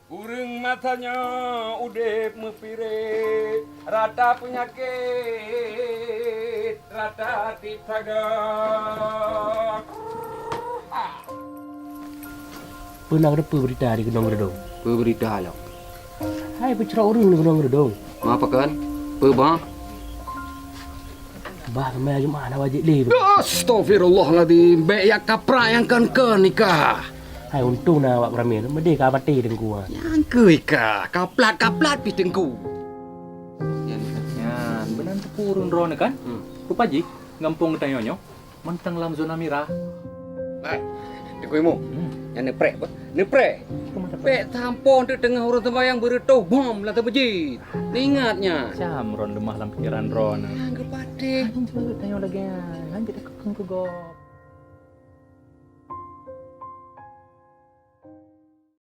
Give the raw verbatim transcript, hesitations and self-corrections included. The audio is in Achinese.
Ureuëng masa nyoe udeb meupiréh, rata peunyakét, rata tieb sagoe. Peue na keupeue beurita di Gunong Geudong? Peue beurita lom? Hai peucrok ureuëng di Gunong Geudong. Ma pakon? Peue bah? Bah keumeung Jumat hana wajéb lé. Astagfirullahaladzim, bék jak kaprak nyang kon-kon nikah. Hai untông na awak Pramil, meudeh ka patéh teungku. Nyang keu ika, kaplat-kaplat pih teungku. Nyan, nyan, meunan teupeu ureuëng droeneuh kan? Hmm. Rupa jih gampông geutanyoe nyoe mantong lam zona mirah. Hai, Teungku Imum, hmm, nyan neupreh bah? Neupreh. Bék tampông teuk teungoh ureuëng seumayang beureutoh bom lam teumeuji. Neuingat nyan. Cam ron leumah lam pikeran droeneuh. Nyang geupatéh. Hanjeuet tanyoe lagée nyan, hanjeuet takheun keu gob.